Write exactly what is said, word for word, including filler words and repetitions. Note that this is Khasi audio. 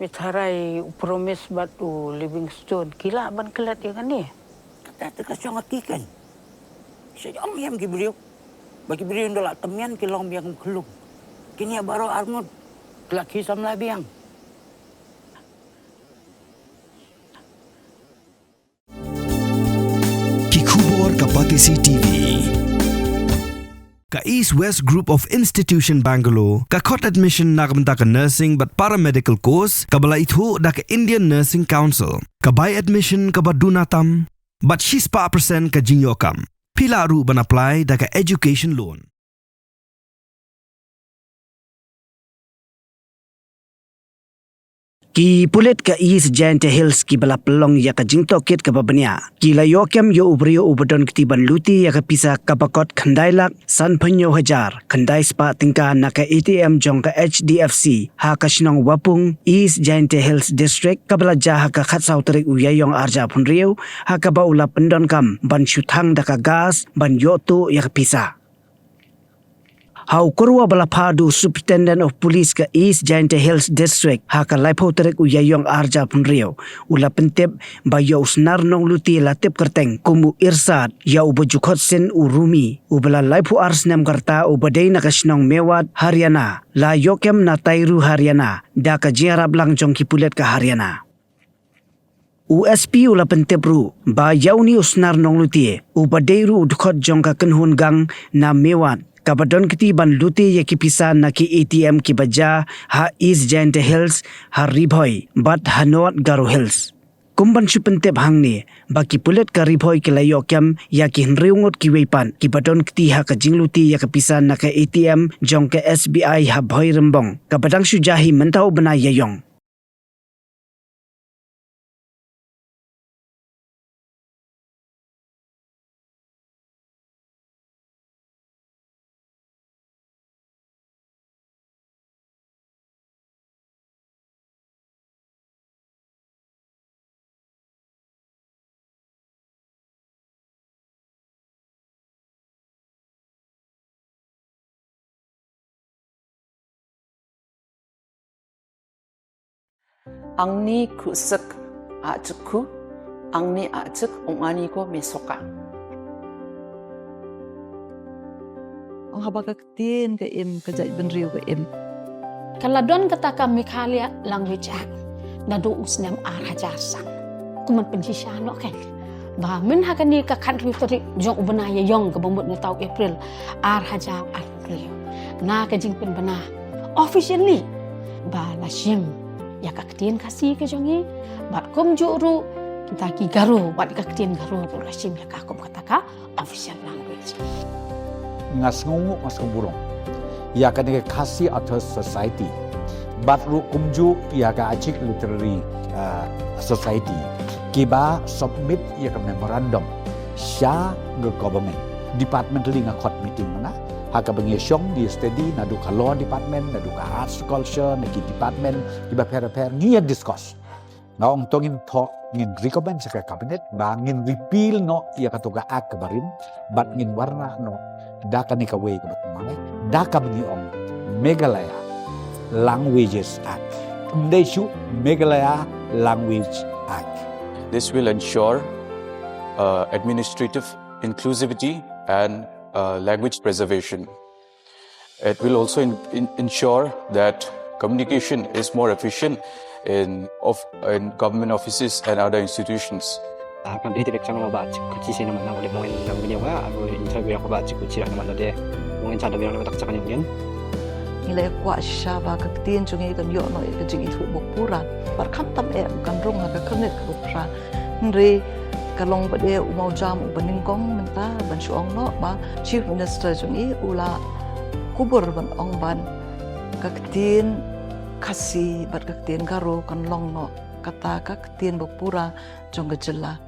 Phi tharai u Promise bad u Livingstone ki lah ban klet ïa kane? Kata te ka shong ha ki kan. Sha ong ïam ki briew. Ba ki briew nda la temian ki long biang khlung. Kine baroh arngut ki la ki samla biang. Ki khubor ka Batesi T V. Ka East West Group of Institution Bangalore ka khot admission na ka bynta ka nursing bad paramedical course kaba la ithuh da ka Indian Nursing Council. Ka bai admission kaba duna tam bad shispah percent ka jingïoh kam. Phi lah ruh ban apply da ka education loan. Ki pulit ka East Jaintia Hills kiba la pynlong ïa ka jingtohkit kaba bniah ki la ïoh kem ïa u briew uba don kti ban lute ïa ka pisa kaba kot khyndai lak sanphew hynñiew hajar khyndai spah tyngka na ka A T M jong ka H D F C ha ka shnong Wapung, East Jaintia Hills District, kaba la jia ha ka khatsaw tarik u Ïaïong arhajar arphew hynriew, ha kaba u la pyndonkam ban shu thang da ka gas ban ïoh tuh ïa ka pisa. Ha u kyrwoh ba la phah da u Superintendent of Police ka East Jaintia Hills District ha ka laiphew tarik u Ïaïong arhajar arphew hynriew, u la pyntip ba ïa u Snar Nonglute la tip kyrteng kum u Irsad, ïa uba ju khot sien u Rumi, uba la laiphew ar snem ka rta, uba dei na ka shnong Mewat, Haryana, la ïoh kem na Tairu, Haryana, da ka jingïarap lang jong ki pulit ka Haryana. U S P u la pyntip ruh ba ïa une u Snar Nonglute, uba dei ruh u dkhot jong ka kynhun gang na Mewat, kaba don kti ban lute ïa ki pisa na ki A T M kiba jia ha East Jaintia Hills, ha Ri Bhoi bad ha North Garo Hills. Kum ban shu pyntip hangne ba ki pulit ka Ri Bhoi ki la ïoh kem ïa ki hynriew ngut kiwei pat kiba don kti ha ka jinglute ïa ka pisa na ka A T M jong ka S B I ha Bhoirymbong, kaba dang shu jia hi mynta u bnai Ïaïong. Angni khuh sek ah jek khuh, angni ah jek ong ani ko me soka. Ong haba ka ktien ka im, ka jaitbynriew ka im. Ka la don kata ka Meghalaya Language Act naduh u snem ar hajar san. Kumban pynshisha noh ka. Ba mynha kane ka khathynriew tarik jong u bnai Ïaïong kaba mut mynta u April ar hajar arphew hynriew, na ka jingpynbna officially ba la shim ïa ka ktien Khasi ka jong ngi, bad kumjuh ruh kita ki Garo, bad ka ktien Garo ruh la shim ïa ka kum kata ka official language. Nga sngewnguh, nga sngewburom ïa kane ka Khasi Authors Society bad ruh kumjuh ïa ka Achik Literary, uh, Society, kiba submit ïa ka memorandum sha ka government. Departmentally nga khot meeting mynta, ha kaba ngi shong ngi study naduh ka law department, naduh ka arts culture, na ki department kiba pher pher ngi ïa discuss. Nga ong to ngin thoh, ngin recommend sha ka cabinet ba ngin repeal noh ïa kato ka act kaba rim, bad ngin wanrah noh da kane kawei kaba thymmai, da kaba ngi ong Meghalaya Languages Act. Ym dei shuh, Meghalaya Language Act. This will ensure, uh, administrative inclusivity and, uh, language preservation. It will also in-, in-, ensure that communication is more efficient in of-, in government offices and other institutions. Ah, kan dei direct chang ba chik kuchi sini mana boleh mungkin nang bini wa, aku interview aku ba chik kuchi nak mana deh. Mungkin chada bilang nak tak chang mungkin. Ngi la kwah shisha ba ka ktien jong ngi kan ïoh noh ïa ka jingithuh ba pura. Bad khamtam eh kan rung ha ka khyrnit kaba pura. Hynrei ka long ba dei u mawjam uba nyngkong mynta ban shu ong noh ba Chief Minister jong ngi u la kubur ban ong ba ka ktien Khasi bad ka ktien Garo kan long noh kata ka ktien ba pura jong ka jylla.